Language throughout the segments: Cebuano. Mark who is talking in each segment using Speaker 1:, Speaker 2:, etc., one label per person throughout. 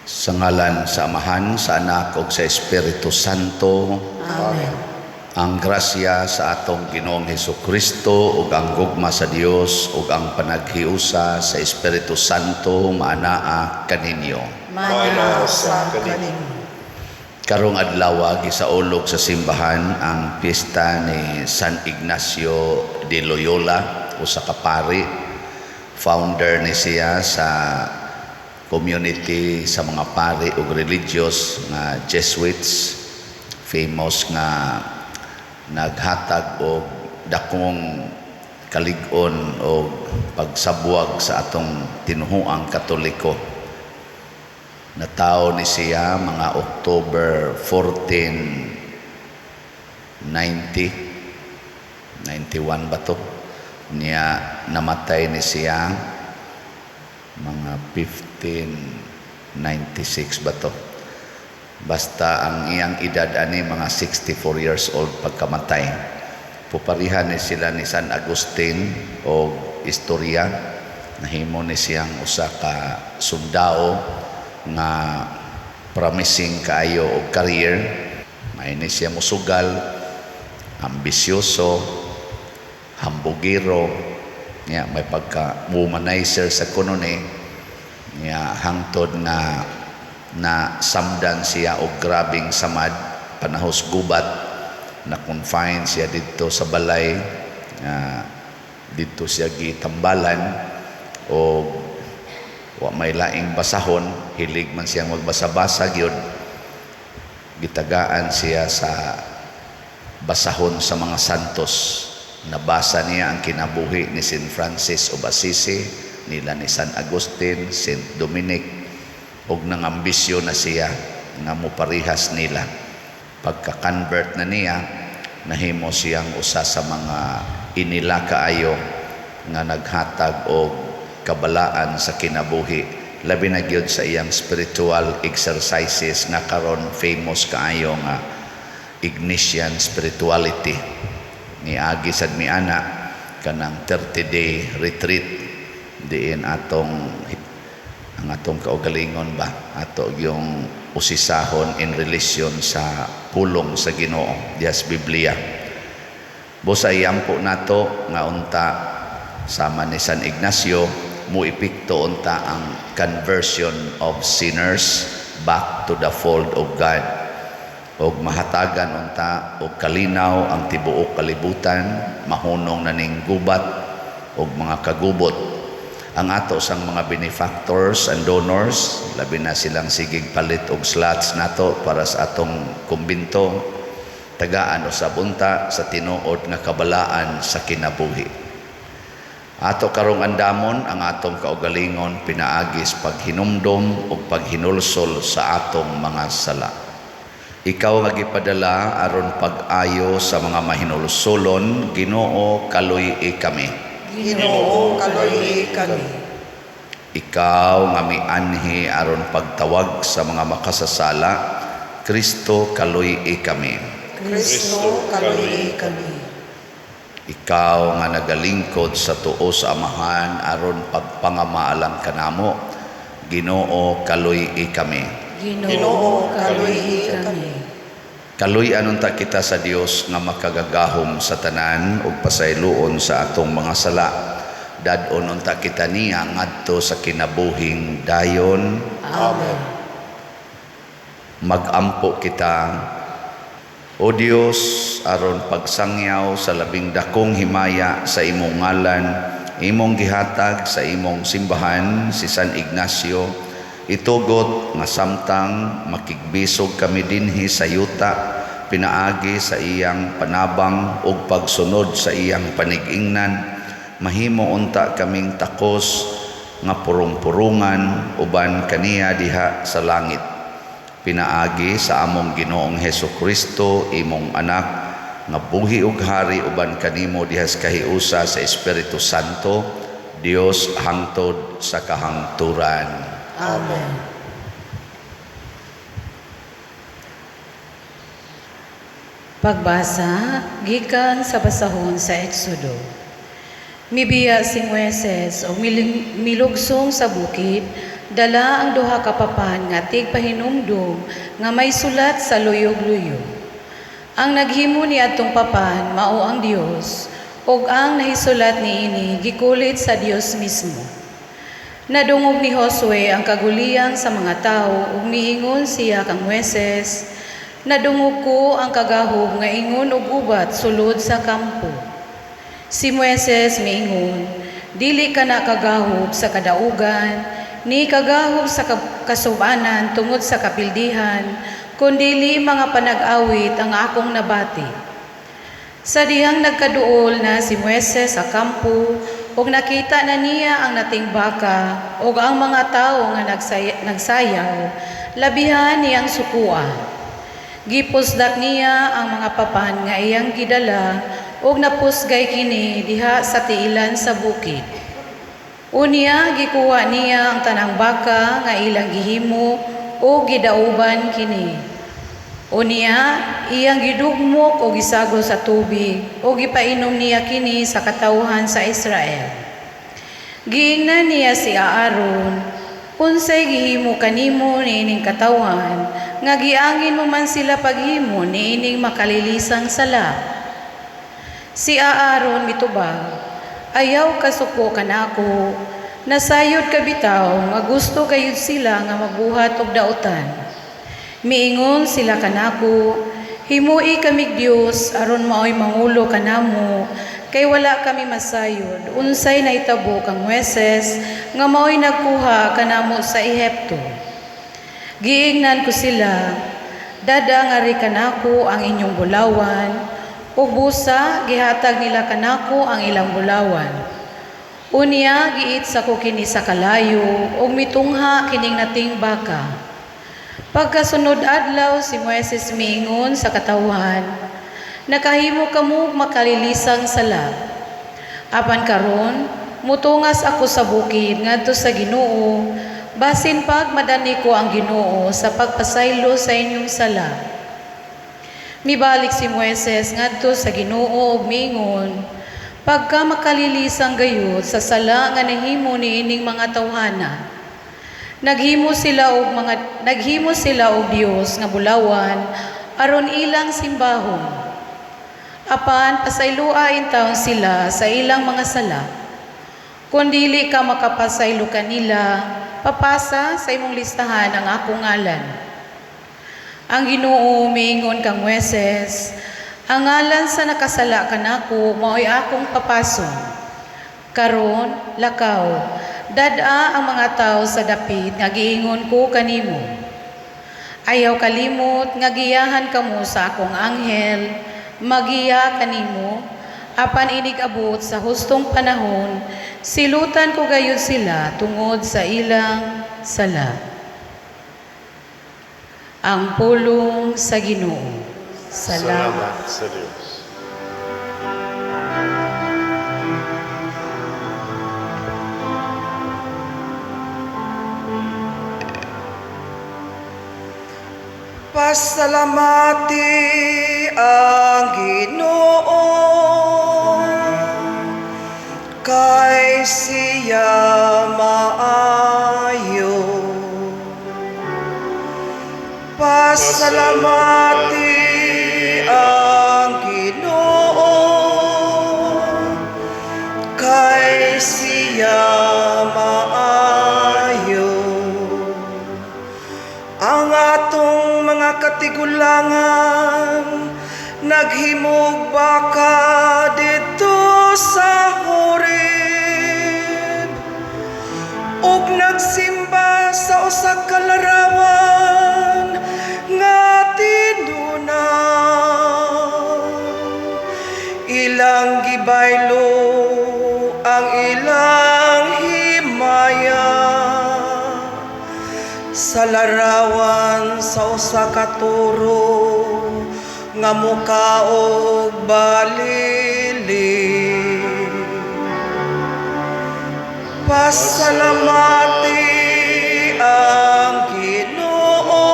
Speaker 1: Sa ngalan sa Amahan, sa Anak ug sa Espiritu Santo.
Speaker 2: Amen.
Speaker 1: Ang grasya sa atong Ginoong Hesus Kristo ug ang gugma sa Dios ug ang panaghiusa sa Espiritu Santo maanaa kaninyo.
Speaker 2: Maanaa sa kaninyo.
Speaker 1: Karong adlaw, gisaulog sa simbahan ang piyesta ni San Ignacio de Loyola, usa ka pari. Founder ni siya sa community sa mga pari ug religious nga Jesuits, famous nga naghatag og dakong kalig-on o pagsabwag sa atong tinuhuang Katoliko. Natawo ni siya mga October 1490, 91 ba to? Niya namatay ni siya mga 1596 ba to? Basta ang iyang edad ani mga 64 years old pagkamatay. Puparihan ni sila ni San Agustin o istorya. Nahimo ni siyang usa ka sundao nga promising kaayo og career. May ni siya musugal, ambisyoso, hambugiro, niya may pagka womanizer sa kuno ni niya, hangtod nga na samdan siya og grabing samad panahos gubat. Na confine siya didto sa balay nga didto siya gitambalan o wa may laing basahon. Hilig man siyang magbasa-basa gyud. Gitagaan siya sa basahon sa mga santos. Nabasa niya ang kinabuhi ni Saint Francis of Assisi, nila ni San Agustin, Saint Dominic, ug nangambisyo na siya nga moparihas nila. Pagka-convert na niya, nahimo siyang usa sa mga inila kaayo nga naghatag og kabalaan sa kinabuhi, labi na gyud sa iyang spiritual exercises nga karon famous kaayo nga Ignatian spirituality. Niagi sad mi ana kanang 30-day retreat diin atong ang atong kaugalingon ba, ato yung usisahon in relation sa pulong sa Ginoo dias Biblia. Busa iyampo nato nga unta sama ni San Ignacio, muepekto unta ang conversion of sinners back to the fold of God og mahatagan unta og kalinaw ang tibuok kalibutan, mahunong na ning gubat og mga kagubot. Ang ato sang mga benefactors and donors, labi na silang sigig palit og slots nato para sa atong kumbinto, tagaan usab unta sa tinuod nga kabalaan sa kinabuhi. Ato karong andamon ang atong kaugalingon pinaagis paghinumdom ug paghinulsol sa atong mga sala. Ikaw nga gipadala aron pag-ayo sa mga mahinulsolon, Ginoo, kaluy-i kami.
Speaker 2: Ginoo, kaluy-i kami.
Speaker 1: Ikaw nga mianhi aron pagtawag sa mga makasasala, Kristo, kaluy-i kami.
Speaker 2: Kristo, kaluy-i kami.
Speaker 1: Ikaw nga nagalingkod sa tuo sa Amahan aron pagpangamaalang kanamo, Ginoo, kaluy-i kami.
Speaker 2: Ginoo, kaluy-i kami.
Speaker 1: Kaluy-an unta kita sa Dios nga makagagahom sa tanan ug pasayloon sa atong mga sala. Dad-on unta kita niya ngadto sa kinabuhing dayon.
Speaker 2: Amen.
Speaker 1: Magampo kita. O Dios, aron pagsangyaw sa labing dakong himaya sa imong ngalan, imong gihatag sa imong simbahan si San Ignacio, itugot nga samtang makigbisog kami dinhi sa yuta, pinaagi sa iyang panabang ug pagsunod sa iyang panigingnan, mahimo unta kaming takos nga purong-purungan uban kaniya diha sa langit, pinaagi sa among Ginoong Hesus Kristo, imong anak, nga buhi ug hari uban kanimo diha sa kahiusa sa Espiritu Santo, Dios, hangtod sa kahangturan.
Speaker 2: Amen.
Speaker 3: Pagbasa gikan sa basahon sa Exodo. Mibiya si Moises og milugsong sa bukid. Dala ang duha ka papan nga tigpahinumdom nga may sulat sa luyog-luyog. Ang naghimo ni adtong papan mao ang Dios, ug ang nahisulat niini gikulit sa Dios mismo. Nadungog ni Josue ang kaguliyang sa mga tawo ug miingon siya kang Moises, "Nadungog ko ang kagahom nga ingon og ubat sulod sa kampo." Si Moises miingon, "Dili kana kagahom sa kadaugan, ni kagahom sa kasubanan tungod sa kapildihan, kundili mga panag-awit ang akong nabati." Sa dihang nagkaduol na si Moises sa kampo, ug nakita na niya ang nating baka ug ang mga tawo nga nagsayaw, labihan niyang sukua. Gipusdak niya ang mga papan nga iyang gidala ug napusgay kini diha sa tiilan sa bukid. Unya gikuha niya ang tanang baka nga ilang gihimo ug gidauban kini. Unya iyang gidugmok og gisagol sa tubig ug gipainom niya kini sa katawhan sa Israel. Giingnan niya si Aaron, "Unsay gihimo kanimo niining katawhan nga giangin mo man sila paghimo niining makalilisang sala?" Si Aaron mitubag, "Ayaw kasuko kanako, nasayod ka bitaw nga gusto gayud sila nga magbuhat og dautan. Miingon sila kanako, 'Himui kamig Dios aron maoy mangulo kanamo, kay wala kami masayod unsay nahitabo kang Moises nga maoy nagkuha kanamo sa Ehipto.' Giingnan ko sila, 'Dad-a ngari kanako ang inyong bulawan,' ug busa gihatag nila kanako ang ilang bulawan. Unya giitsa ko kini sa kalayo ug mitungha kining nating baka." Pagkasunod adlaw, si Moises miingon sa katawhan, "Nakahimo kamo og makalilisang sala. Apan karon, mutungas ako sa bukid ngadto sa Ginoo, basin pag madani ko ang Ginoo sa pagpasaylo sa inyong sala." Mibalik si Moises ngadto sa Ginoo ug miingon, "Pagka makalilisang gayud sa sala nga nahimo niining mga tawhana. Naghimo sila og Dios nga bulawan aron ilang simbahon. Apan pasayloa intawon sila sa ilang mga sala. Kung dili ka makapasaylo kanila, papasa sa imong listahan ang akong ngalan." Ang Ginoo miingon kang Moises, "Ang ngalan sa nakasala kanako mao'y akong papason. Karon, lakaw, dad-a ang mga tawo sa dapit nga giingon ko kanimo. Ayaw kalimot nga giyahan kamo sa akong anghel, magiya kanimo, apan inig abot sa hustong panahon, silutan ko gayud sila tungod sa ilang sala." Ang pulong sa Ginoo. Salamat.
Speaker 4: Salamat sa Diyos.
Speaker 2: Pasalamati ang Ginoo, kay siya maayo. Pasalamati ang Ginoo, kay siya maayo. Ang atong mga katigulangan naghimog baka didto sa Horeb ug nagsimba sa usa ka larawan nga tinunan. Ilang gibaylo ang ilang himaya sa larawan sa usa ka toro nga mukaog balili. Pasalamati ang Ginoo,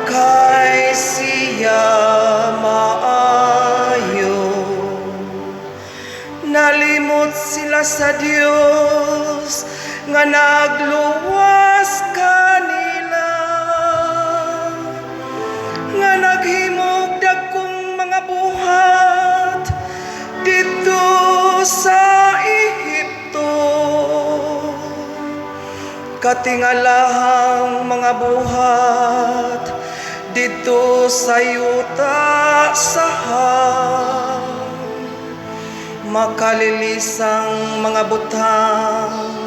Speaker 2: kay siya maayo. Nalimot sila sa Dios. Nga nagluwas kanila, nga naghimog dagkong mga buhat didto sa Ehipto, katingalahang mga buhat didto sa yuta sa Ham, makalilisang mga butang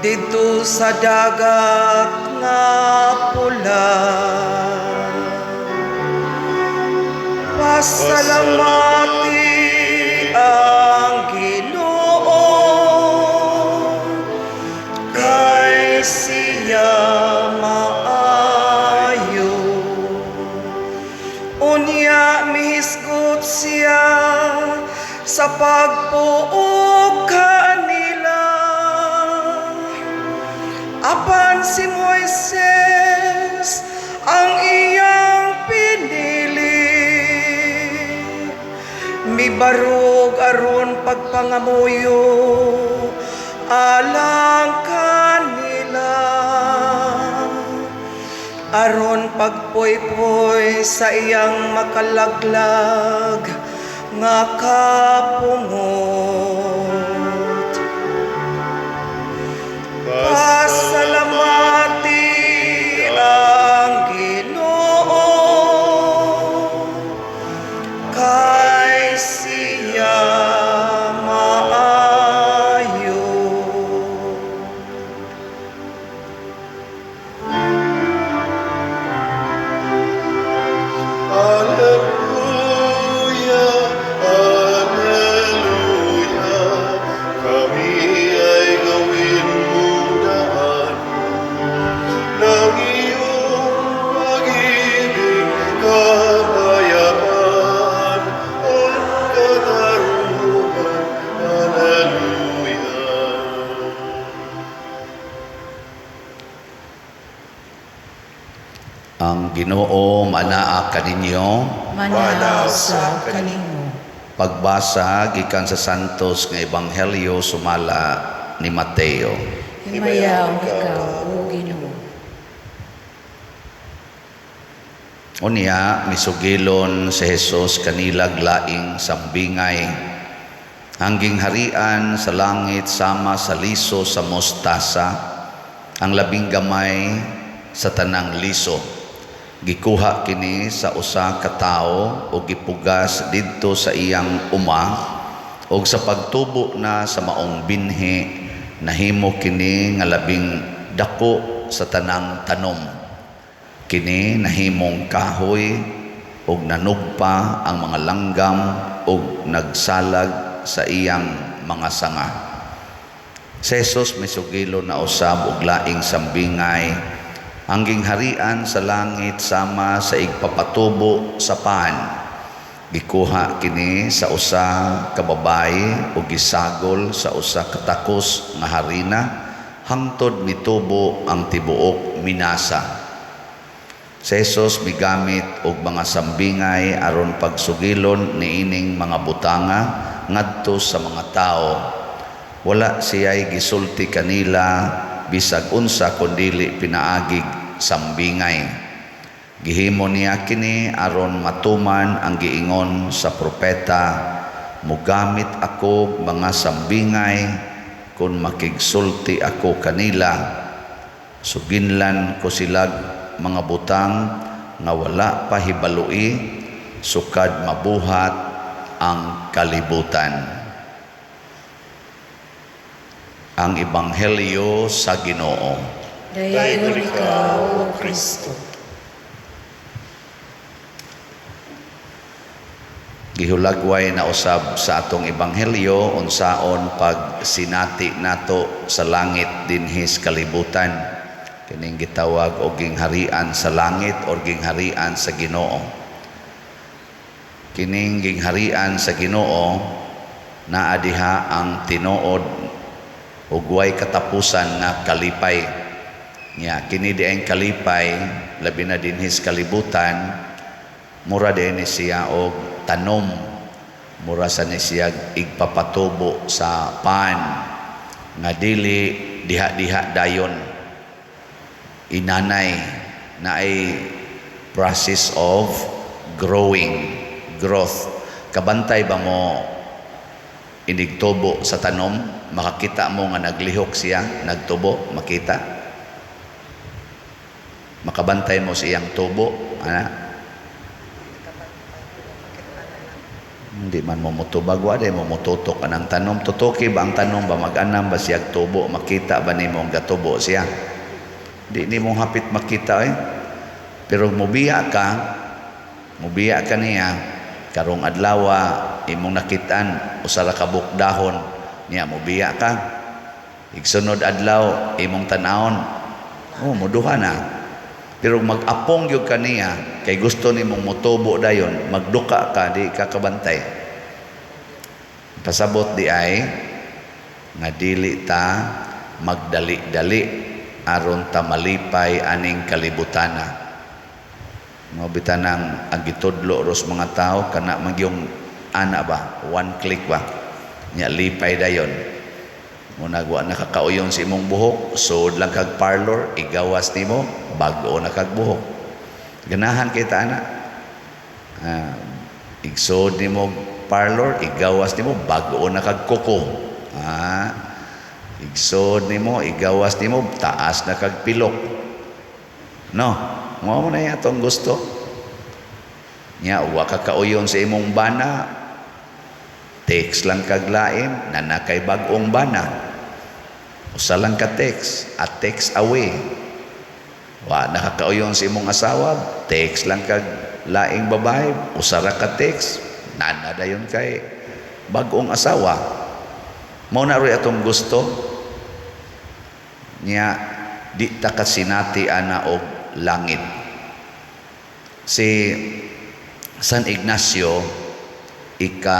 Speaker 2: didto sa Dagat nga Pula. Pasalamati ang Ginoo, kay siya maayo. Unya mihisgot siya sa pagpuog kanila. Apan si Moises ang iyang pinili, mibarog aron pagpangamuyo alang kanila, aron pagpuypoy sa iyang makalaglag nga kapungot. Pasalamati ang Ginoo, kay siya maayo.
Speaker 4: Alleluia, Alleluia, kami ay gawin mong daan ng iyong pag-ibig, kapayapaan at katarungan. Alleluia.
Speaker 1: Ang Ginoo manaa kaninyo.
Speaker 3: Manaa sa kanimo.
Speaker 1: Pagbasa gikan sa Santos nga Ebanghelyo sumala ni Mateo.
Speaker 3: Himayaw ikaw, O Ginoo.
Speaker 1: Unya misugilon si Jesus kanilag laing sambingay. Ang gingharian sa langit sama sa liso sa mostasa, ang labing gamay sa tanang liso. Gikuha kini sa usa ka tawo og gipugas didto sa iyang uma, og sa pagtubo na sa maong binhi nahimo kini nga labing dako sa tanang tanom. Kini nahimong kahoy og nanugpa ang mga langgam og nagsalag sa iyang mga sanga. Si Jesus misugilo na usab og laing sambingay. Ang gingharian sa langit sama sa igpapatubo sa pan. Gikuha kini sa usa ka babayi ug gisagol sa usa ka takos nga harina hangtod mitubo ang tibuok minasa. Si Jesus migamit og mga sambingay aron pagsugilon niining mga butanga ngadto sa mga tawo. Wala siya'y gisulti kanila bisag unsa kundili pinaagig sambingay. Gihimo niya kini aron matuman ang giingon sa propeta, mugamit ako mga sambingay kun makigsulti ako kanila. Suginlan ko silag mga butang nga wala pa hibaloi sukad mabuhat ang kalibutan. Ang Ebanghelyo sa Ginoo.
Speaker 3: Dayon ikaw, O Kristo.
Speaker 1: Gihulagway na usab sa atong Ebanghelyo unsaon pag sinati nato sa langit dinhis kalibutan. Kining gitawag og gingharian sa langit or gingharian sa Ginoo. Kining gingharian sa Ginoo naa diha ang tinuod ug way katapusan nga kalipay. Nya kini diay kalipay labi na dinhis kalibutan, mura din ni siya og tanom, mura sa ni siya igpapatubo sa pan nga dili Dili diha-diha dayon, inanay na ay process of growing, growth. Kabantay ba mo inigtubo sa tanom, makakita mo nga naglihok siya, nagtubo, makita? Makabantay mo sa iyang tubo, ana? Hindi man mo mutubag, wa mo mututok anang tanom. Tutuki ba ang tanom ba, mag-anam ba siya tubo, makita ba nimo ang gatubo siya? Di nimo hapit makita eh. Pero mubiya ka niya, karong adlawa imong nakitaan usa ra ka buok dahon niya, mubiya ka. Igsunod adlaw imong tan-awon, oh, muduha na. Pero mag-apong gyud ka niya kay gusto nimong motubo dayon, magduka ka, di ka kabantay. Pasabot di ay nga dili ta magdali-dali aron ta malipay aning kalibutana. Mao bitanang ang gitudlo ros mga tao kana magyong ana ba, one click ba nya lipay dayon. Munag wa nakakauyon sa imong buhok, suod lang kag parlor, igawas nimo, bag-o na kag buhok. Ganahan kita ana. Igsuod nimo parlor, igawas nimo, bag-o na kag kuko. Igsuod nimo, igawas nimo, taas na kag pilok. No, mao mo na atong gusto. Nya wa ka kauyon sa imong bana, text lang kag lain, nanakay bag-ong bana. Usa lang ka text, a text away. Wa nakakauyon sa imong asawa, text lang kag laing babae, usa ra ka text, nana dayon kay bag-ong asawa. Mao na roy atong gusto. Nya di ta kasinati ana og langit. Si San Ignacio, ika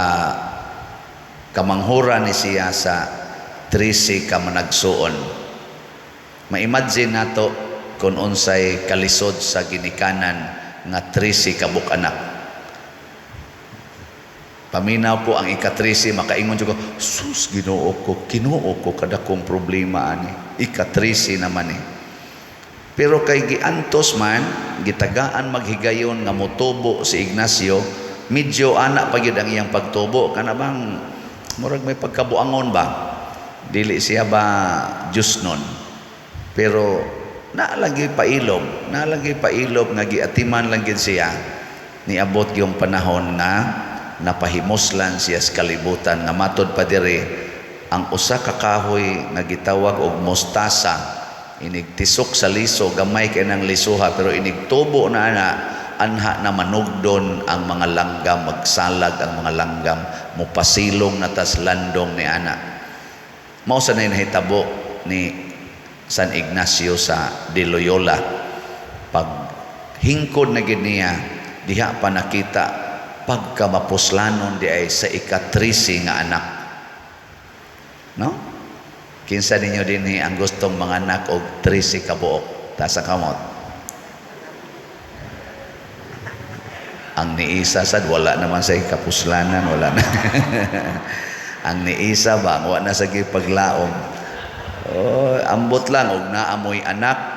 Speaker 1: kamanghura ni siya sa 13 ka managsuon. Ma-imagine nato kung unsay kalisod sa ginikanan nga 13 ka buk-anak. Paminaw ko ang ika-13, makaingon jud ko, sus, Ginoo ko, Ginoo ko, kadakong problema ani. Ika-13 naman eh. Pero kay giantos man, gitagaan maghigayon nga motubo si Ignacio, medyo ana pa gyud ang iyang pagtubo, kana bang murag may pagkabuangon ba? Dili siya ba Diyos nun? Pero naalagi pailob, naalagi pailob nga giatiman lang gid siya. Niabot yung panahon nga napahimuslan siya sa kalibutan nga matod pa diri ang usa ka kahoy nga gitawag og mostasa, inig tisok sa liso, gamay kay nang lisuha, pero inig tubo na ana, anha na manugdon ang mga langgam, magsalag ang mga langgam, mupasilong na tas landong ni ana. Mao sa nay nahitabo ni San Ignacio sa de Loyola. Pag hingkod na gid niya, diha pa nakita pagka mapuslanon di ay sa ika-13 nga anak. No? Kinsa ninyo dinhi ang gustong mga anak og 13 ka buok? Taas ang kamot. Ang niisa sad wala naman sa kapuslanan, wala na. Ang niisa ba wa na sa gipaglaom. Oh, ambot lang og naamoy anak.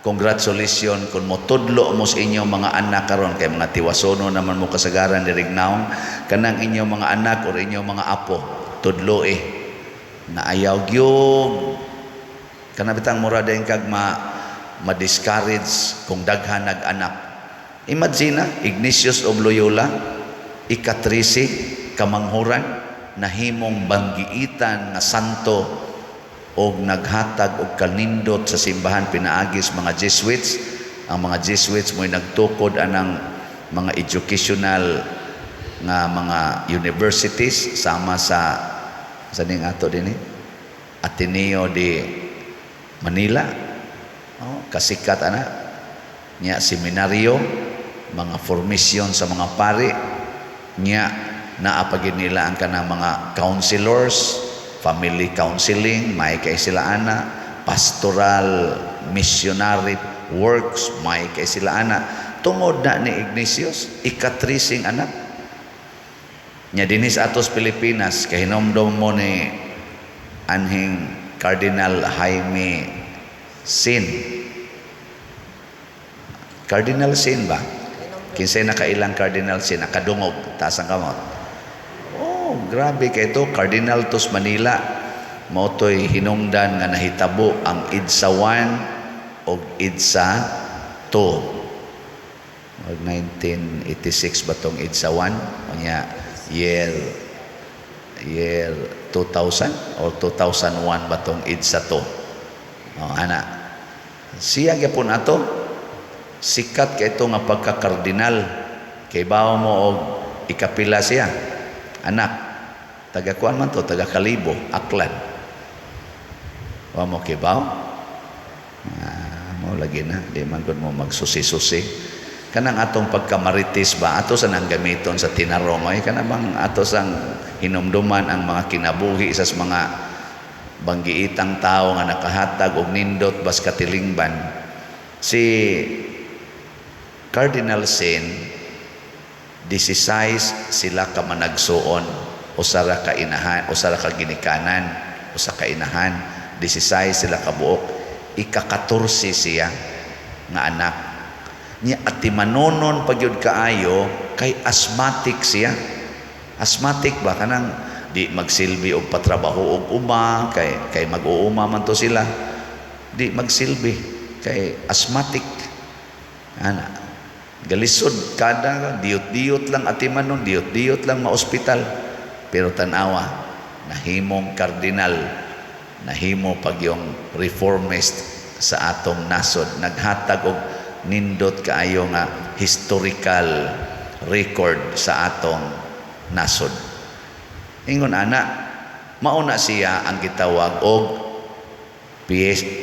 Speaker 1: Congratulations kung motudlo mo sa inyong mga anak karon kay mga tiwasono naman mo kasagaran diri naong kanang inyong mga anak or inyong mga apo, tudlo eh na ayaw gyud kana bitang mura din kag ma-discourage kung daghan nag-anak. Imagine na Ignatius of Loyola, ika-13 kamanghuran, nahimong banggiitan nga santo og naghatag og kanindot sa simbahan pinaagis mga Jesuits. Ang mga Jesuits mo'y nagtukod anang mga educational nga mga universities sama sa ning ato dinhi Ateneo de Manila. Oh, kasikat ana nya seminaryo, mga formation sa mga pari nya, naa pa gyud nila ang kanang mga counselors, family counseling, may kay sila ana, pastoral missionary works, may kay sila ana. Tungod na ni Ignatius, ika-13 anak. Nya dinhi sa atos Pilipinas, kahinomdom mo ni anhing Cardinal Jaime Sin. Cardinal Sin ba? Kinsay nakailang Cardinal Sin? Nakadungog, taas ang kamot. Oh, grabe kay to, Cardinal tos Manila. Mao to'y hinungdan nga nahitabo ang EDSA 1 og EDSA 2. Og 1986 ba tong EDSA 1? Unya year year 2000 or 2001 ba tong EDSA 2? Oh, ana. Siya gyapon ato, sikat kay ito nga pagka-kardinal. Kay bawo mo og ikapila siya anak, taga kuan man to, taga Kalibo, Aklan. Wa mo kibaw? Ah, mo lagi na di man gud mo magsusi-susi. Kanang atong pagkamaritis ba, ato sa nang gamiton sa tinarong ay kana bang ato sang hinumduman ang mga kinabuhi sa mga banggiitang tao nga nakahatag og nindot bas katilingban. Si Cardinal Sin, 16 sila ka managsuon, usa ra ka inahan, usa ra ka ginikanan, usa ka inahan, 16 sila ka buok. Ika-14 siya nga anak niya. Atimanon pa gyud kaayo kay asthmatic siya. Asthmatic ba, kanang di magsilbi og patrabaho og uma, kay mag-uuma man to sila, di magsilbi kay asthmatic ana. Galisod kada diyot-diyot lang atimanon, diyot-diyot lang maospital. Pero tanawa, nahimong kardinal, nahimo pag yung reformist sa atong nasod, naghatag og nindot kaayo nga historical record sa atong nasod. Ingon ana, mauna siya ang gitawag og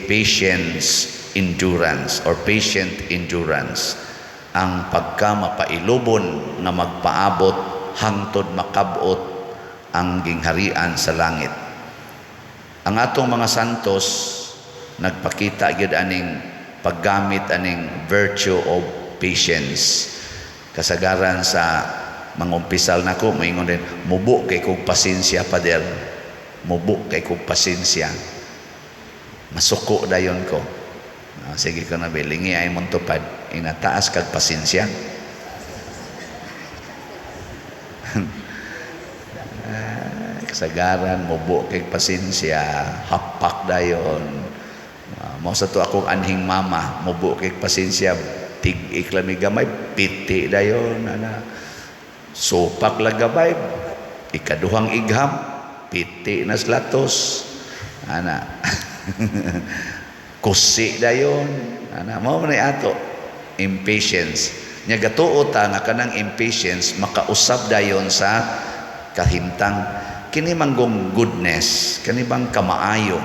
Speaker 1: patience endurance or patient endurance, ang pagka mapailubon nga magpaabot hangtod makabot ang gingharian sa langit. Ang atong mga santos nagpakita gyud aning paggamit aning virtue of patience. Kasagaran sa mangumpisal nako, moingon din, "Mubo kay kog pasensya, pader. Mubo kay kog pasensya. Masuko dayon ko." Ah, sige ko na bilingi ay mong tupad. Inataas kag pasensya. Ah, kasagaran mubo kay pasensya, hapak dayon. Ah, mao sa to akong anhing mama, mubo kay pasensya, tig-ik lami gamay, piti dayon ana. Supak lagabay, ikaduhang igham, piti na slatos. Ana. Kusi dayon. Ana, mao man ato impatience. Nya gatuo ta nga kanang impatience makausab dayon sa kahimtang. Kini manggong goodness, kani bang kamaayo,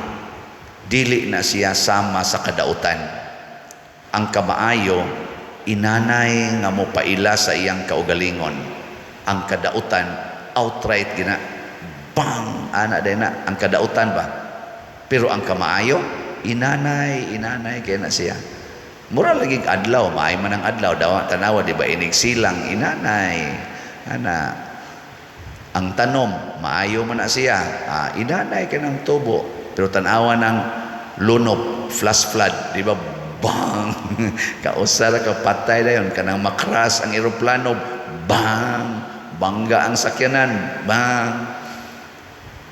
Speaker 1: dili na siya sama sa kadautan. Ang kamaayo inanay nga mopaila sa iyang kaugalingon. Ang kadautan outright gina bang ana day na ang kadautan ba. Pero ang kamaayo inanay, inanay kay na siya. Mura lagi adlaw, maay man ang adlaw dawa tanawa, di ba, inig silang inanay. Ana, ang tanom maayo man na siya, ah, inanay kay ng tubo. Pero tanawa ng lunop, flash flood, di ba? Bang! Kausa ra ka, patay dayon. Kanang makras ang eroplano, bang! Bangga ang sakyanan, bang!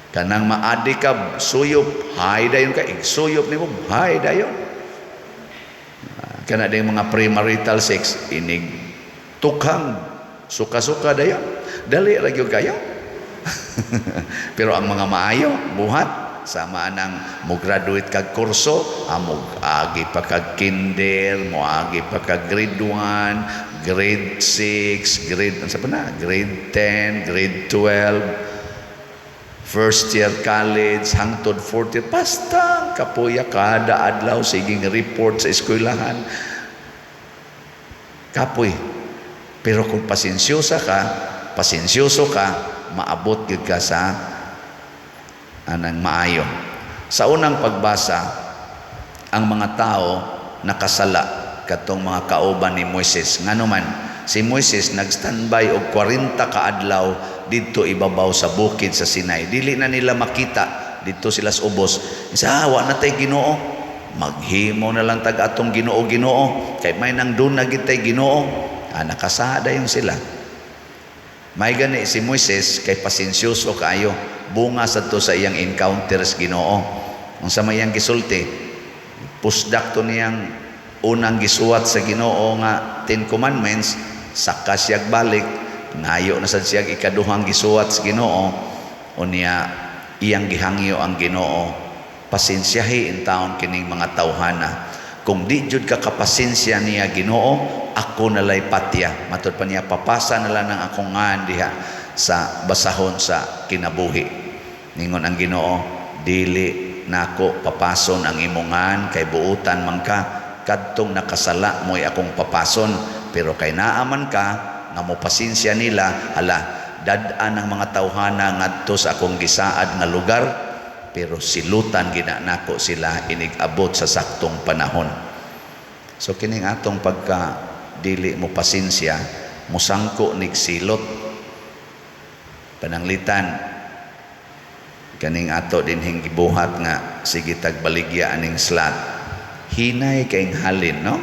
Speaker 1: Kanang maadi ka, suyop, hay dayon ka, igsuyop nimo, hay dayon. Kana day mga premarital sex, inig tukhang, suka-suka dayon. Dali ra gyud kayo. Pero ang mga maayo, buhat, sama nang mo graduate kag kurso, mo agi pa kag kinder, mo agi pa kag grade 1, grade 6, grade ano pa na, grade 10, grade 12, first year college, hangtod fourth year, basta kapuya kada adlaw sige report sa eskwelahan. Kapoy. Pero kung pasensyosa ka, pasensyoso ka, maabot gyud ka sa anang maayo. Sa unang pagbasa, ang mga tao nakasala katong mga kauban ni Moises. Ngano man, si Moises nag-standby og 40 ka adlaw didto ibabaw sa bukid sa Sinai. Dili na nila makita. Dito sila sa ubos. Isa, ah, wa na tay Ginoo. Maghimo na lang tag atong Ginoo Ginoo. Kay may nang doon na gid tay Ginoo. Ah, nakasada yung sila. May gani si Moises kay pasensyoso kaayo. Bunga sadto sa iyang encounter sa Ginoo. Unsa may iyang gisulti? Pusdak to niyang unang gisuwat sa Ginoo nga Ten Commandments, saka siyag balik, ngayo na sad siyag ikaduhang gisuwat sa Ginoo, unya iyang gihangyo ang Ginoo, pasensyahi in taon kining mga tawhana. Kung di jud ka kapasensya niya Ginoo, ako nalay patya. Matud pa niya, papasa na lang ang akong ngan diha sa basahon sa kinabuhi. Ningon ang Ginoo, dili nako papason ang imong ngan kay buutan man ka, kadtong nakasala mo'y akong papason, pero kay naaman ka nga mo pasensya nila, hala, dad-an ang mga tawhana ngadto sa akong gisaad nga lugar, pero silutan gina nako sila inig-abot sa saktong panahon. So kining atong pagka dili mo pasensya, musangko nig silot. Pananglitan kaning ato dinhing gibuhat nga sige tag baligya aning slot. Hinay kayng halin, no?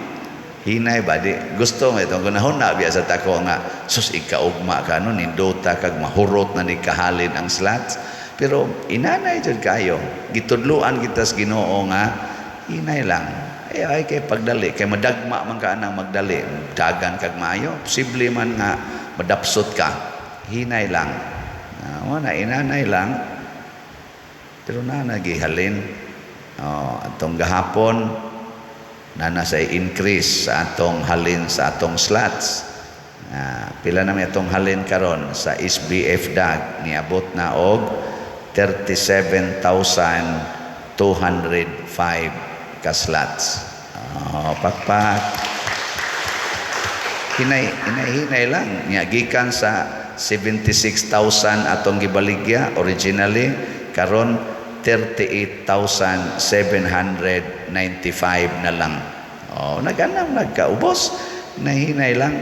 Speaker 1: Hinay ba di gusto mo itong gunahon na biya sa tako nga sus ikaugma ka, no, nindota kag mahurot na ni kahalin ang slots, pero inanay jud kayo, gitudluan kita sa Ginoo nga hinay lang, ay ay kay pagdali kay madagma man ka anang magdali, dagan kag maayo, posible man nga madapsot ka. Hinay lang. Ah, na inanay lang, pero na nagihalin. Oh, atong gahapon na nasa increase sa atong halin sa atong slots. Ah, pila na may atong halin karon sa SBF DAG, niabot na og 37,205 ka slots. Oh, pakpak. Hinay, hinay, hinay lang. Nya gikan sa 76,000 atong gibaligya originally, karon 38,795 na lang. Oh, naganam nagkaubos. Hinay-hinay lang.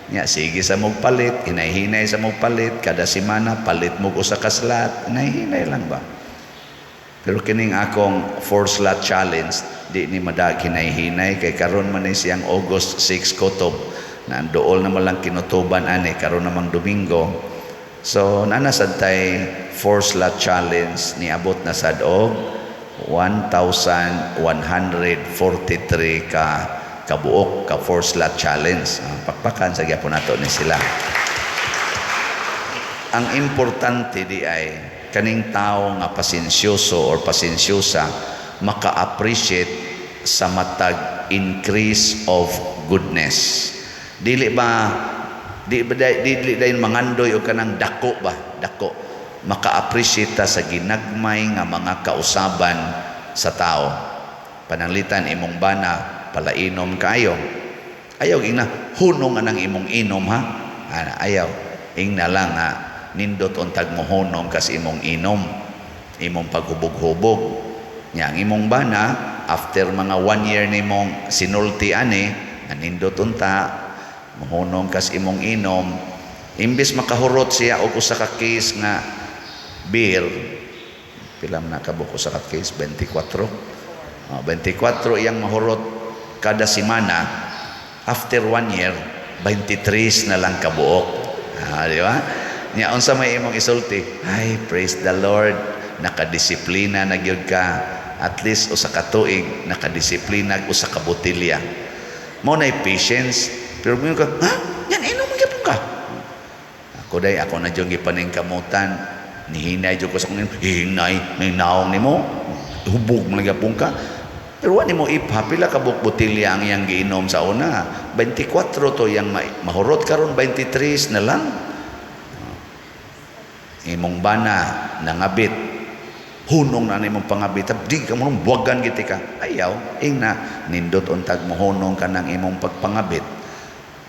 Speaker 1: Nya sige sa mong palit, hinay-hinay sa mong palit, kada semana palit mo usa ka slot, hinay-hinay lang ba? Pero kining akong four slot challenge, di ni madag hinay-hinay kay karon man ni siyang August 6 kutob na ang dool naman lang kinutuban ani karon namang Domingo. So nana sad tay four slot challenge, niabot na sad og 1,143 ka kabuok ka four slot challenge. Ah, pakpakan sa gyapon nato ni sila. Ang importante di ay kaning tao nga pasensyoso or pasensyosa maka-appreciate sa matag increase of goodness. Dili ba di ba dili dayon mangandoy og kanang dako ba, dako. Maka-appreciate ta sa ginagmay nga mga kausaban sa tao. Pananglitan imong bana palainom kaayo. Ayaw ingna hunong anang imong inom ha. Ana, ayaw ingna lang ha, nindot untag mohunong kas imong inom, imong paghubog-hubog. Nya ang imong bana after mga 1 year nimong sinulti ani, nindot unta mohunong kas imong inom, imbes makahurot siya og usa ka case nga beer, pila man na kabuok usa ka case? 24. Oh, 24 iyang mahurot kada semana, after 1 year 23 na lang kabuok. Ah, di ba? Nya unsa may imong isulti? Ay, praise the Lord, nakadisiplina na gyud ka. At least usa ka tuig nakadisiplina og usa ka botelya. Mao nay patience. Pero mo ka, ha? Yan inom man gyapon ka. Ako day, ako na jud gipaningkamutan. Nihinay jud ko sa akong hinay, may naong nimo. Hubog man gyapon ka. Pero wa nimo ipha pila ka buok botelya ang iyang giinom sa una. 24 to iyang mahurot, karon 23 na lang. Imong bana nangabit, hunong na nimong pangabit, di ka mo buwagan giti ka. Ayaw, ingna nindot untag mohunong ka ng imong pagpangabit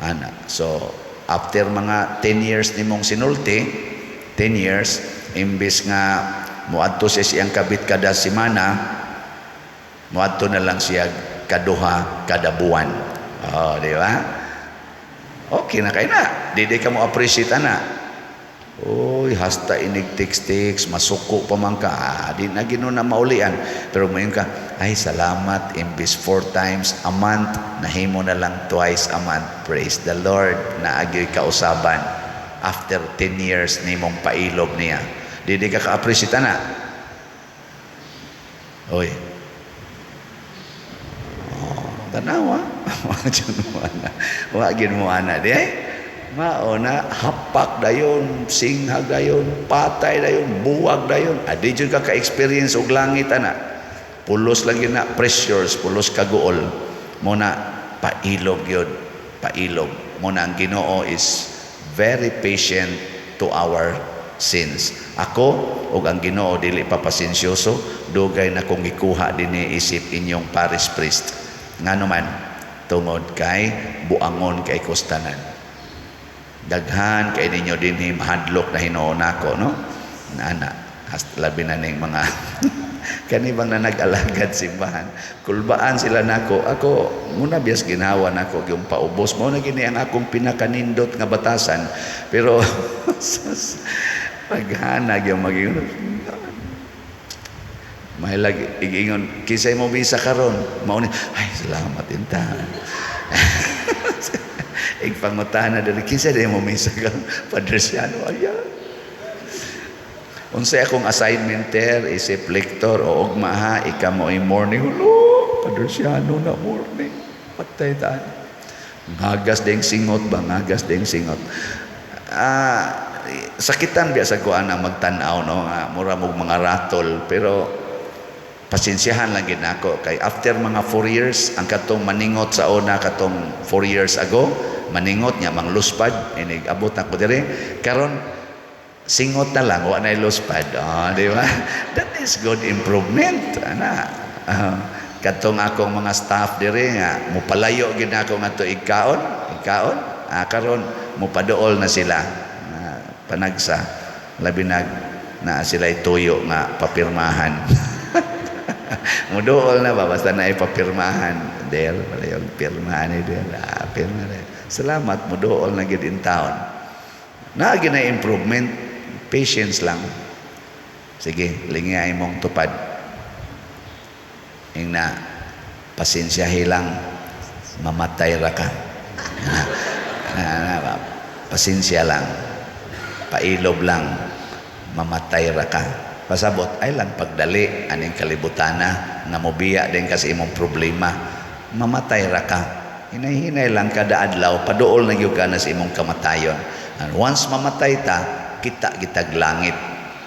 Speaker 1: ana. So after mga 10 years nimong sinulti, 10 years, imbis nga moadto siya siyang kabit kada semana, moadto na lang siya kaduha kada buwan. Oh, di ba? Okay na kay na. Di di ka mo appreciate ana. Oy, hasta inig text-text, masuko pa man ka. Ah, di na Ginoo na maulian. Pero moingon ka, "Ay, salamat, imbis four times a month, nahimo na lang twice a month. Praise the Lord, naa gyoy kausaban." After 10 years nimong pailob niya. Di ka ka-appreciate na. Oy. Oh, tanawa. Wa gyud mo ana. Wa gyud mo ana di ay. Mao na hapak dayon, singhag dayon, patay dayon, buwag dayon. Adi jud ka ka-experience og langit ana. Pulos lagi na pressures, pulos kaguol. Mao na pailob gyud, pailob. Mao na ang Ginoo is very patient to our sins. Ako ug ang Ginoo dili pa pasensyoso, dugay na kong gikuha dinhi isip inyong parish priest. Ngano man, tungod kay buangon kay kustanan. Daghan kay ninyo dinhi mahadlok na hinuon nako, no? Ana, labi na ning mga kani bang na nag-alagad simbahan. Kulbaan sila nako. Ako muna biyas ginhawa nako yung paubos mo na gini ang akong pinakanindot nga batasan. Pero paghanag yung maging may lagi igingon kisay mo bisa karon mao ni, "Ay, salamat inta." Igpangutana diri, "Kinsa di mo misa karon?" "Padre Siano." Ayan, unsay akong assignment ter isip lector o ugma ha, ika mo ay morning. Hulo, Padre Siano na morning, patay taan. Ngagas ding singot ba, ngagas ding singot. Ah, sakitan biya sa kuan ang magtan-aw, no, nga mura mog mga ratol, pero pasensyahan lang gid nako kay after mga 4 years ang katong maningot sa una, katong 4 years ago maningot niya mangluspad, inig abot ako diri karon singot na lang, wa na luspad. Oh, di ba? That is good improvement ana. Ah, katong akong mga staff diri nga mupalayo gid nako ngadto igkaon igkaon, ah, karon mupaduol na sila. Ah, panagsa labi nag na sila tuyo nga papirmahan. Muduol na ba basta na ipapirmahan del wala yung pirmahan ni del, ah, pirma na. Salamat, muduol na gid in town na na improvement. Patience lang. Sige, lingi ay mong tupad. Ing na pasensya lang, mamatay ra ka. Na, pasensya lang, pailob lang, mamatay ra ka. Pasabot ay lang pagdali aning kalibutana nga mobiya din kasi imong problema, mamatay ra ka. Hinay-hinay lang kada adlaw, paduol na gyud ka na sa imong kamatayon. And once mamatay ta, kita gitag langit.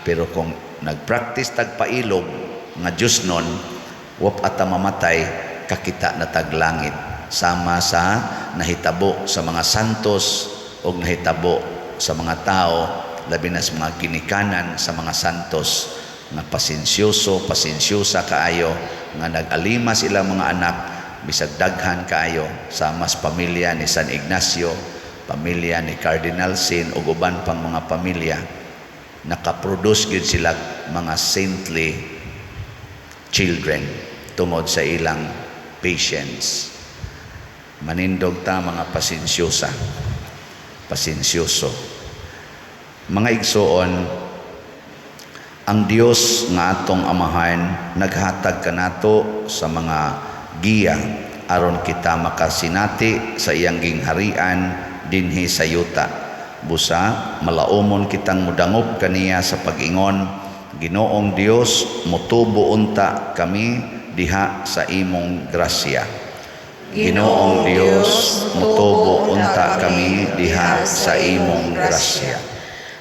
Speaker 1: Pero kung nagpractice tag pailob nga Diyos nun, wap ata mamatay, kakita na tag langit, sama sa nahitabo sa mga santos o nahitabo sa mga tao, labi na sa mga ginikanan sa mga santos nga pasensyoso, pasensyosa kaayo, nga nag-alima sila mga anak bisag daghan kaayo, sama sa pamilya ni San Ignacio, pamilya ni Cardinal Sin ug uban pang mga pamilya. Nakaproduce gyud sila mga saintly children tungod sa ilang patience. Manindog ta mga pasensyosa, pasensyoso. Mga igsoon, ang Dios nga atong Amahan naghatag kanato sa mga giya aron kita makasinati sa iyang gingharian dinhi sa yuta. Busa malaumon kitang mudangop kaniya sa pag-ingon, "Ginoong Dios, motubo unta kami diha sa imong grasya." Ginoong Dios, motubo unta kami diha sa imong grasya.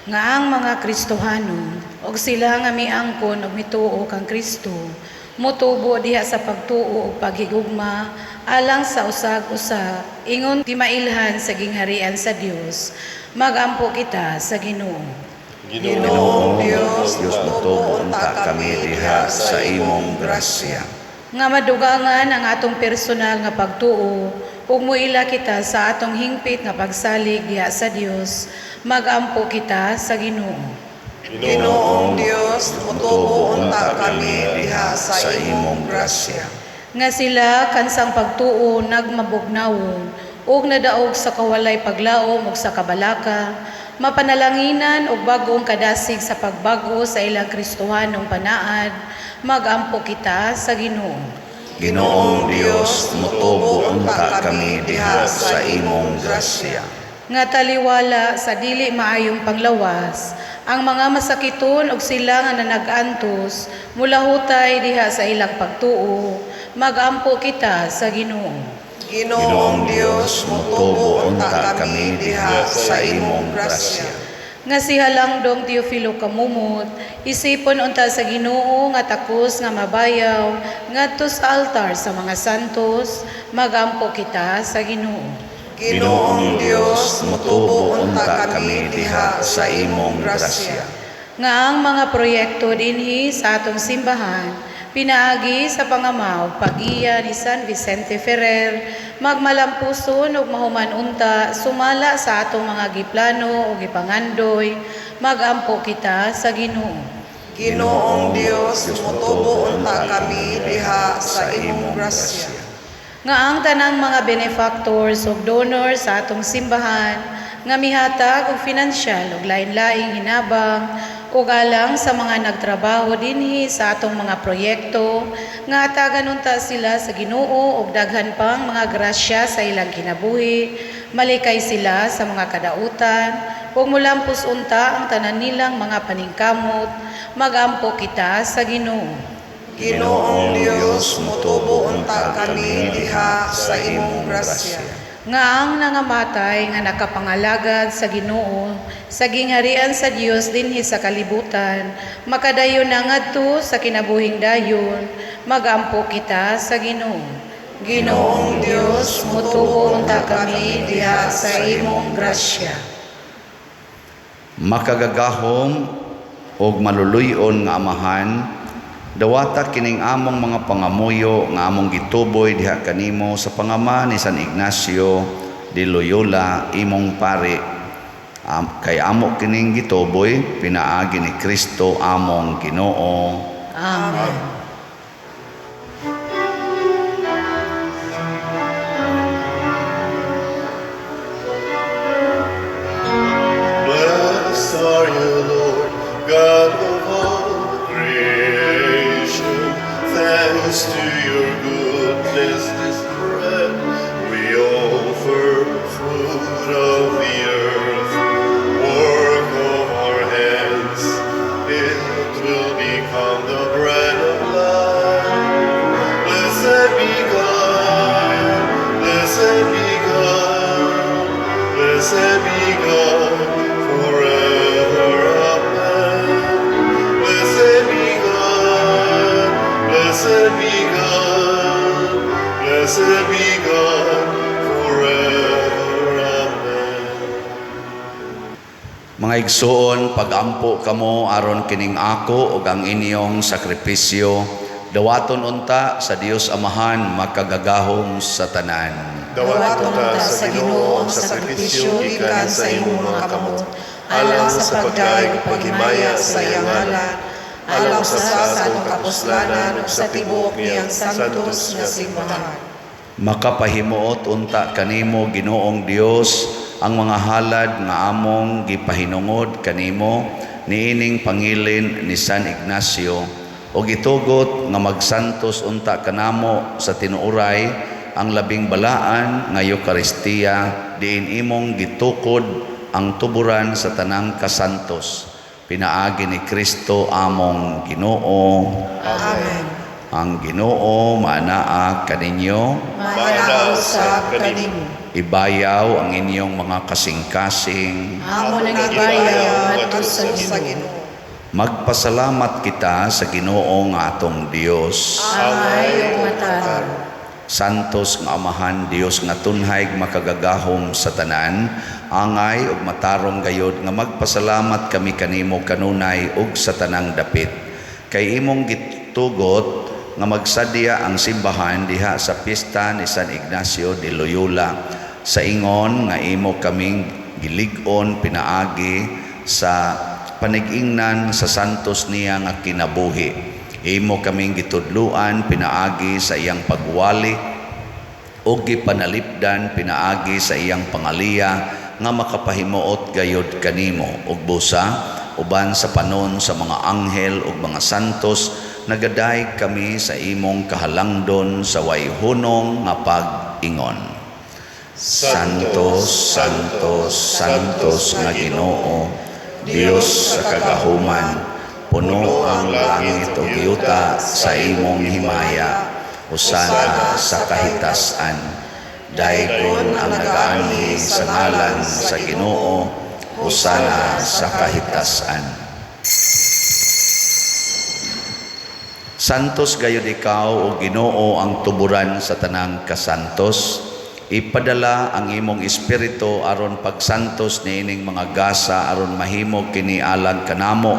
Speaker 3: Nga ang mga Kristohano og sila nga miangkon og mituo kang Kristo motubo diha sa pagtuo ug paghigugma alang sa usag-usa ingon timailhan sa gingharian sa Dios, magampo kita sa Ginoo.
Speaker 2: Ginoong Dios,
Speaker 1: Dios, motubo unta kami diha sa imong grasya.
Speaker 3: Nga madugangan ang atong personal nga pagtuo ug muila kita sa atong hingpit nga pagsalig diha sa Dios, magampo kita sa Ginoo.
Speaker 2: Ginoong Dios, motubo unta kami diha sa imong grasya.
Speaker 3: Nga sila kansang pagtuo nagmabugnawon ug nadaog sa kawalay paglaom ug sa kabalaka. Mapanalanginan og bag-ong kadasig sa pagbag-o sa ilang Kristohanong panaad, magampo kita sa Ginoo.
Speaker 1: Ginoong Dios, mutubo unta kami diha sa imong grasya.
Speaker 3: Nga taliwala sa dili maayong panglawas, ang mga masakiton og sila nga nanag-antos mulahutay diha sa ilang pagtuo, magampo kita sa Ginoo.
Speaker 2: Ginoong Dios, mutubo unta kami diha sa imong grasya.
Speaker 3: Nga si Halangdong Teofilo Camomot, isipon unta sa Ginoo nga takos nga mabayaw ngadto sa altar sa mga santos, magampo kita sa Ginoo.
Speaker 2: Ginoong Dios, mutubo unta kami diha sa imong grasya.
Speaker 3: Nga ang mga proyekto dinhi sa atong simbahan pinaagi sa pangamaw pag-iya ni San Vicente Ferrer magmalampuson ug mahuman unta sumala sa atong mga giplano ug gipangandoy, magampo kita sa Ginoo.
Speaker 2: Ginoong Dios, mutubo unta kami diha sa imong grasya.
Speaker 3: Nga ang tanang mga benefactors ug donors sa atong simbahan nga mihatag og finansyal ug lain-laing hinabang ug alang sa mga nagtrabaho dinhi sa atong mga proyekto, nga hatagan unta sila sa Ginoo og daghan pang mga grasya sa ilang kinabuhi, malikay sila sa mga kadautan ug mulampos unta ang tanan nilang mga paningkamot, magampo kita sa Ginoo.
Speaker 2: Ginoong Dios, mutubo unta kami diha sa imong grasya.
Speaker 3: Nga ang nangamatay nga nakapangalagad sa Ginoo sa gingharian sa Dios dinhi sa kalibutan makadayon na ngadto sa kinabuhing dayon, magampo kita sa Ginoo.
Speaker 2: Ginoong Dios, mutubo unta kami diha sa imong grasya.
Speaker 1: Makagagahom og maluluy-on nga Amahan, dawata kining among mga pangamuyo nga among gituboy diha kanimo sa pangama ni San Ignacio de Loyola, imong pari. Kay amo kining gituboy pinaagi ni Kristo among Ginoo.
Speaker 3: Amen.
Speaker 4: Blessed are you, Lord, God of all creation. Thanks to your goodness, this bread we offer, fruit of the earth, work of our hands. It will become the bread of life. Blessed be God, blessed be God, blessed be God forever. Amen. Blessed be God, blessed be God, blessed be God forever. Amen.
Speaker 1: Mga igsoon, pagampo kamo aron kining ako ug ang inyong sakripisyo dawaton unta sa Dios Amahan makagagahom sa tanan.
Speaker 4: Dawaton unta sa Ginoo ang sakripisyo gikan sa imong mga kamot, alang sa pagdayeg ug paghimaya sa iyang ngalan, alang sa atong kapuslanan ug sa tibuok niyang santos nga simbahan.
Speaker 1: Makapahimuot unta kanimo, Ginoong Dios, ang mga halad nga among gipahinungod kanimo niining pangilin ni San Ignacio ug itugot nga magsantos unta kanamo sa tinuoray ang labing balaan nga Eukaristiya diin imong gitukod ang tuburan sa tanang kasantos pinaagi ni Kristo among Ginoo.
Speaker 2: Amen.
Speaker 1: Ang Ginoo maanaa kaninyo.
Speaker 2: Maanaa usab kanimo.
Speaker 1: Ibayaw ang inyong mga kasing-kasing.
Speaker 3: Amo nang ibayaw ngadto sa
Speaker 2: sa
Speaker 3: Ginoo.
Speaker 2: Ginoo.
Speaker 1: Magpasalamat kita sa Ginoo nga atong Dios.
Speaker 3: Angay ug matarong.
Speaker 1: Santos nga Amahan, Dios nga tunhay makagagahom sa tanan, angay ug matarong gayod nga magpasalamat kami kanimo kanunay ug sa tanang dapit. Kay imong gitugot nga magsadya ang simbahan diha sa pista ni San Ignacio de Loyola sa ingon nga imo kaming gilig-on pinaagi sa panigingnan sa santos niya nga kinabuhi. Imo kaming gitudluan pinaagi sa iyang pagwali ug gipanalipdan pinaagi sa iyang pangaliya nga makapahimuot gayod kanimo. Ug busa uban sa panon sa mga anghel ug mga santos, nagadayeg kami sa imong kahalangdon sa way hunong nga pag-ingon. Santo, Santo, Santos nga Ginoo, Dios sa kagahuman, puno ang langit ug yuta sa imong himaya. Hosana sa kahitasan. Daygon ang nagaanhi sa ngalan sa Ginoo. Hosana sa kahitasan. Santos gayud ikaw, o Ginoo, ang tuburan sa tanang kasantos. Ipadala ang imong espiritu aron pagsantos niining mga gasa, aron mahimo kini alang kanamo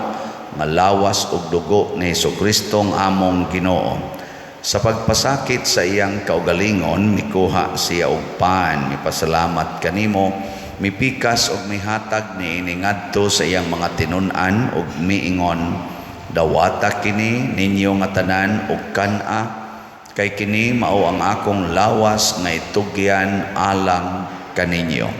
Speaker 1: nga lawas ug dugo ni Hesukristo among Ginoo. Sa pagpasakit sa iyang kaugalingon, mikuha siya og pan, mipasalamat kanimo, mipikas ug mihatag niini ngadto sa iyang mga tinun-an ug miingon: "Dawata kini ninyo nga tanan ug kan-a, kay kini mao ang akong lawas nga itugyan alang kaninyo."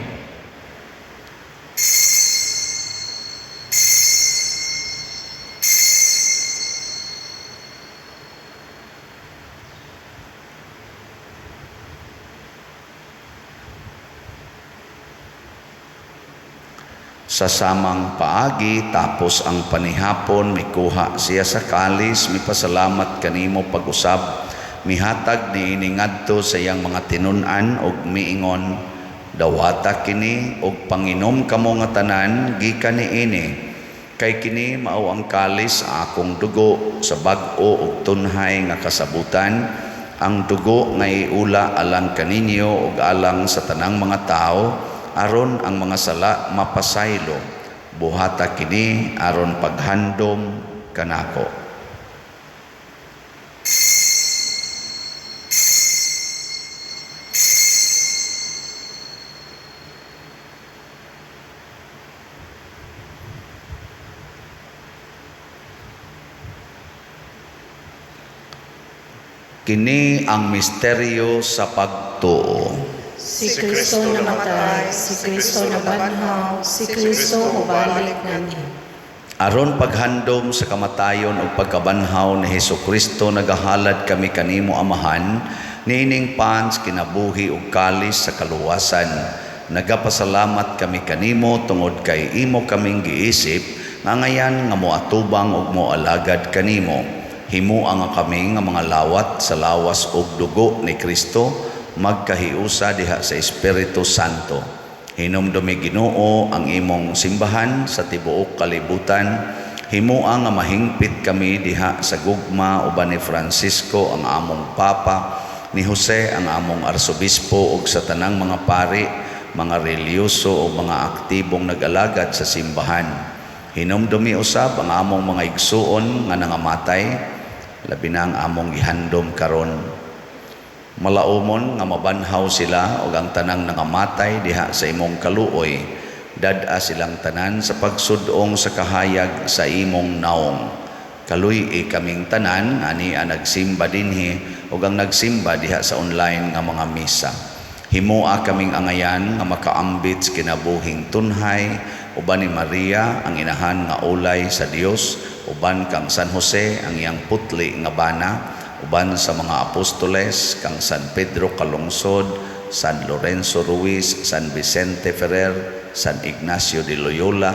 Speaker 1: Sa samang paagi, tapos ang panihapon, mikuha siya sa kalis, mipasalamat kanimo pag-usab, mihatag niini ngadto sa iyang mga tinun-an ug miingon: "Dawata kini ug panginom kamo nga tanan gikan niini, kay kini mao ang kalis sa akong dugo sa bag-o ug tunhay nga kasabutan, ang dugo nga iula alang kaninyo ug alang sa tanang mga tawo, aron ang mga sala mapasaylo. Buhata kini aron paghandom kanako." Kini ang misteryo sa pagtuo.
Speaker 3: Si Kristo namatay, si Kristo nabanhaw, si Kristo mobalik nganhi.
Speaker 1: Aron paghandom sa kamatayon ug pagkabanhaw ni Hesukristo, nagahalad kami kanimo, Amahan, niining pan sa kinabuhi ug kalis sa kaluwasan. Nagapasalamat kami kanimo tungod kay imo kaming giisip nga ngayan nga moatubang ug moalagad kanimo. Himoa nga kami nga mga lawat sa lawas ug dugo ni Kristo magkahiusa diha sa Espiritu Santo. Hinumdumi, Ginoo, ang imong simbahan sa tibuok kalibutan. Himoa nga mahingpit kami diha sa gugma uban ni Francisco ang among Papa, ni Jose ang among Arsobispo, ug sa tanang mga pari, mga relihiyoso ug mga aktibong nag-alagad sa simbahan. Hinumdumi usab ang among mga igsuon nga nangamatay, labi na ang among gihandom karon. Malaumon nga mabanhaw sila ug ang tanang nangamatay diha sa imong kaluoy. Dad-a silang tanan sa pagsud-ong sa kahayag sa imong naong. Kaluy-i kaming tanan ani ang nagsimba dinhi ug ang nagsimba diha sa online nga mga misa. Himoa kaming angayan nga makaambit sa kinabuhing tunhay uban ni Maria ang inahan nga ulay sa Dios, uban kang San Jose ang iyang putli nga bana, uban sa mga apostoles kang San Pedro Calungsod, San Lorenzo Ruiz, San Vicente Ferrer, San Ignacio de Loyola,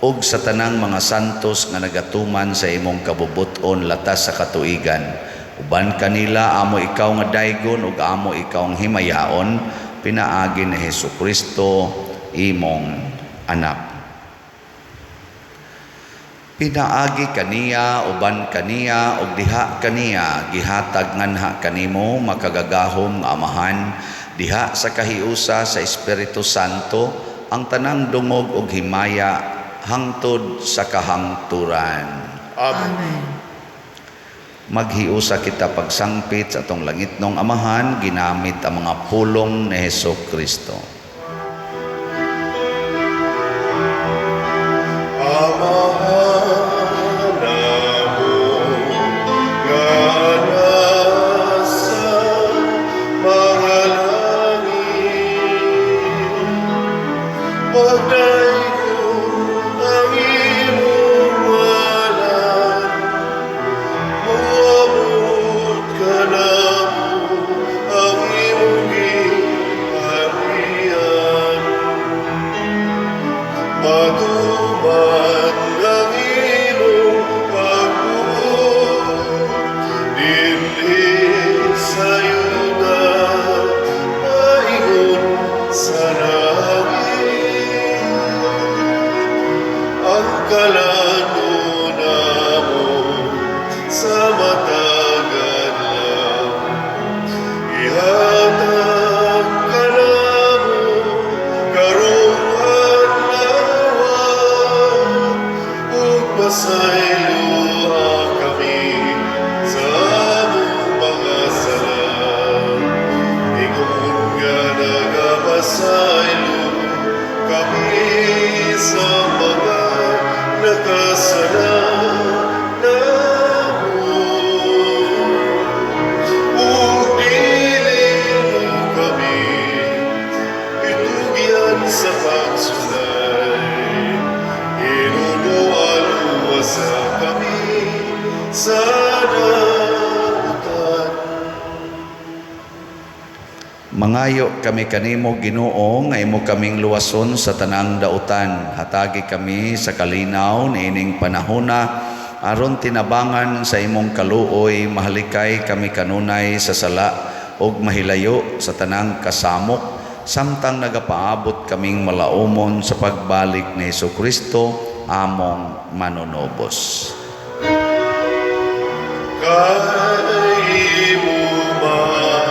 Speaker 1: ug sa tanang mga santos nga nagatuman sa imong kabubut-on latas sa katuigan. Uban kanila amo ikaw nga daygon ug amo ikaw ang himayaon, pinaagi ni Hesukristo imong anak. Pinaagi kaniya, uban kaniya, ug diha kaniya, gihatag nganha kanimo, makagagahom nga Amahan, diha sa kahiusa sa Espiritu Santo, ang tanang dungog ug himaya hangtod sa kahangturan.
Speaker 4: Amen.
Speaker 3: Amen.
Speaker 1: Maghiusa kita pagsangpit sa atong langitnong Amahan ginamit ang mga pulong ni Hesus Kristo.
Speaker 4: Amahan namo nga nasa mga langit, Pasaylo kami sa mga nakasala namo. Ug dili mo kami itugyan sa pagsulay. Hinuluan sa kami sa dautan.
Speaker 1: Mangayo kami kanimo, Ginoo, nga imo kaming luwason sa tanang dautan. Hatagi kami sa kalinaw niining panahona aron tinabangan sa imong kaluoy mahalikay kami kanunay sa sala ug mahilayo sa tanang kasamok samtang nagapaabot kaming malaumon sa pagbalik ni Kristo among manunubos.
Speaker 4: Kay imo man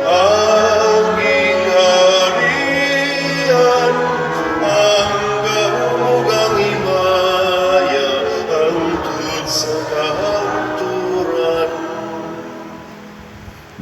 Speaker 4: ang gingharian, ang gahom ug ang himaya, hangtod sa kahangturan.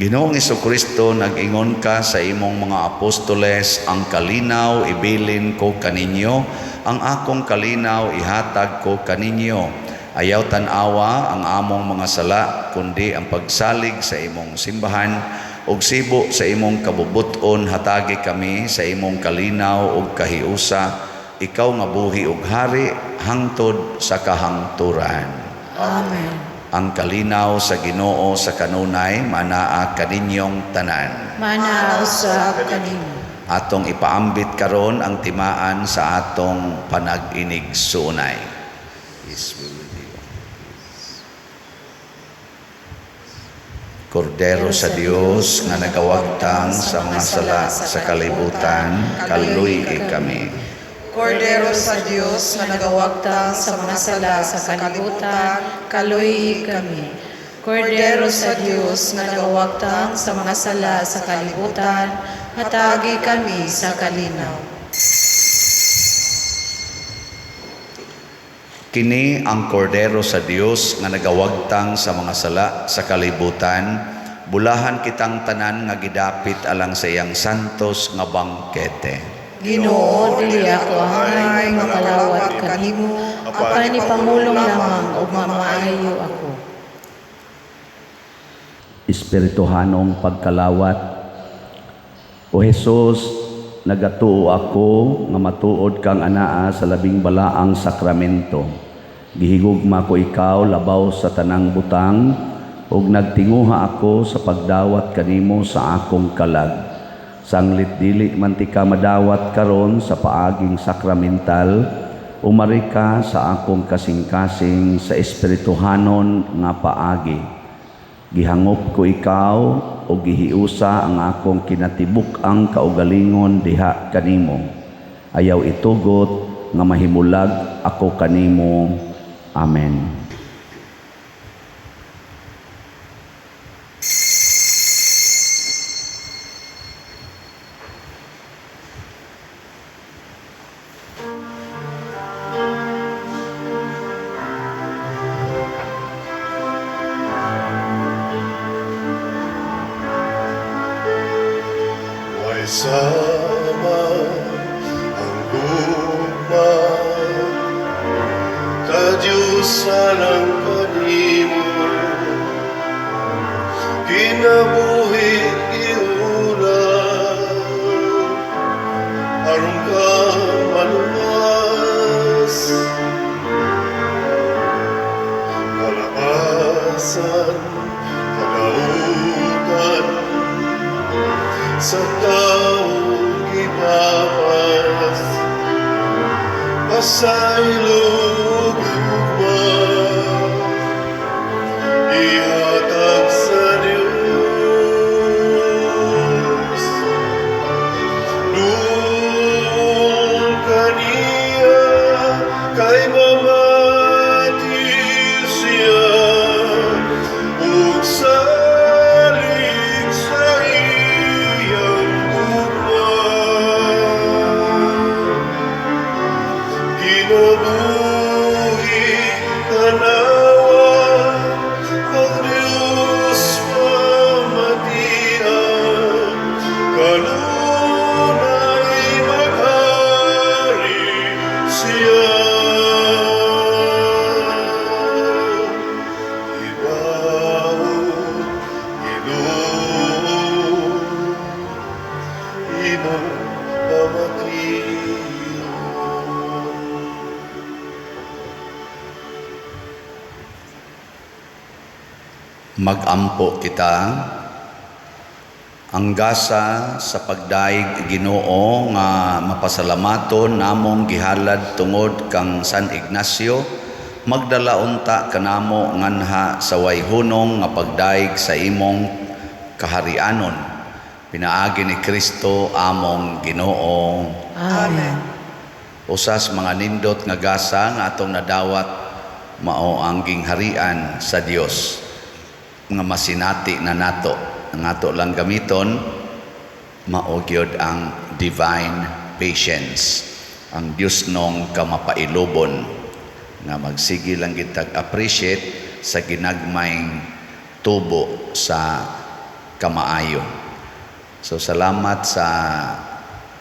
Speaker 1: Ginoong Kristo, nag-ingon ka sa imong mga apostoles, "Ang kalinaw ibilin ko kaninyo, ang akong kalinaw ihatag ko kaninyo." Ayaw tan-awa ang among mga sala, kundi ang pagsalig sa imong simbahan, ug sibo sa imong kabubuton hatagi kami sa imong kalinaw ug kahiusa, ikaw nga buhi ug hari hangtod sa kahangturan.
Speaker 3: Amen.
Speaker 1: Ang kalinaw sa Ginoo sa kanunay manaa kaninyong tanan.
Speaker 3: Manaa usab kanimo.
Speaker 1: Atong ipaambit karon ang timaan sa atong panag-inigsuonay. Peace be with you. Kordero sa Dios nga nagawagtang sa mga sala sa kalibutan, kaluy-i kami.
Speaker 2: Kordero sa Dios nga nagawagtang sa mga sala sa kalibutan,
Speaker 3: kaluy-i kami. Kordero sa Dios nga nagawagtang sa mga sala sa kalibutan, hatagi kami sa kalinaw.
Speaker 1: Kini ang Kordero sa Dios nga nagawagtang sa mga sala sa kalibutan, bulahan kitang tanan nga gidapit alang sa iyang santos nga bangkete.
Speaker 3: Ginoo, dili ako angay makalawat kanimo, apan ipamulong lamang ug mamaayo ako.
Speaker 1: Espirituhanong pagkalawat. O Jesus, nagatuo ako nga matuod kang anaa sa labing balaang sakramento. Gihigugma ko ikaw labaw sa tanang butang ug nagtinguha ako sa pagdawat kanimo sa akong kalag. Sanglit dili man tika madawat karon sa paaging sakramental, umari ka sa akong kasing-kasing sa espirituhanon nga paagi. Gihangop ko ikaw o gihiusa ang akong kinatibuk-ang kaugalingon diha kanimo. Ayaw itugot nga mahimulag ako kanimo. Amen.
Speaker 4: Way sama ang gugma kadyusan ang kanimo kinabuhi giuna aron ka maluwas, kalapasan kadautan sa taong gipapas, pasaylo gugma ihatag sa Dios. Duol kaniya kay mamati siya ug salig sa iyang gugma. Kinabuhi
Speaker 1: Magampo kita. Ang gasa sa pagdaig, Ginoo, nga mapasalamaton namong gihalad tungod kang San Ignacio, magdala unta kanamo nganha sa way hunong nga pagdaig sa imong kaharianon pinaagi ni Kristo among Ginoo.
Speaker 2: Amen.
Speaker 1: Usas mga nindot nga gasa nga atong nadawat mao ang gingharian sa Dios nga masinati na nato. Ang ato lang gamiton mao gyud ang divine patience, ang Dios nong kamapailubon nga magsige lang kitag appreciate sa ginagmayng tubo sa kamaayo. So salamat sa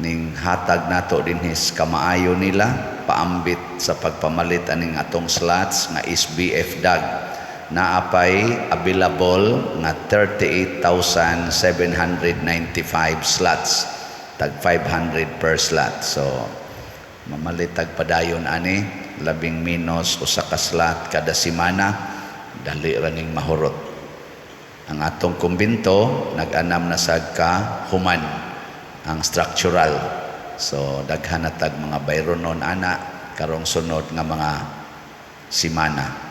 Speaker 1: ning hatag nato dinhi sa kamaayo nila paambit sa pagpamalit aning atong slots nga SBF DAG. Naapay available nga 38,795 slots, tag 500 per slot. So mamalit tag padayon ani, labing minus usa ka slot kada semana, dali ra ning mahurot. Ang atong kumbinto nag-anam na sad ka human ang structural, so daghan na tag mga bayronon ana karong sunod nga mga semana.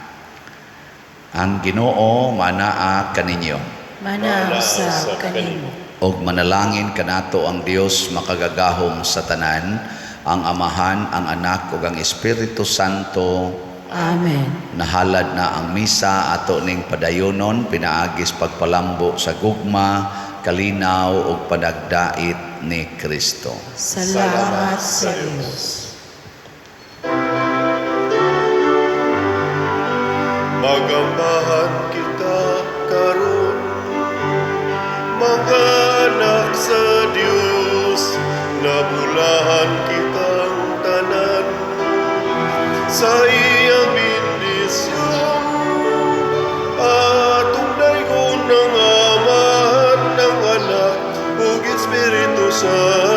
Speaker 1: Ang Ginoo manaa kaninyo.
Speaker 3: Manaa usab kanimo.
Speaker 1: Og manalangin kanato ang Dios makagagahom sa tanan, ang Amahan, ang Anak ug ang Espiritu Santo.
Speaker 3: Amen.
Speaker 1: Nahalad na ang misa, ato ning padayonon pinaagis pagpalambo sa gugma, kalinaw ug panagdait ni Kristo.
Speaker 3: Salamat sa Dios.
Speaker 4: Magambahan kita karon, mga anak sa Dios, nabulahan kitang tanan sa iyang bendisyon. Atong daygon ang Amahan, ang Anak ug Espiritu Santo.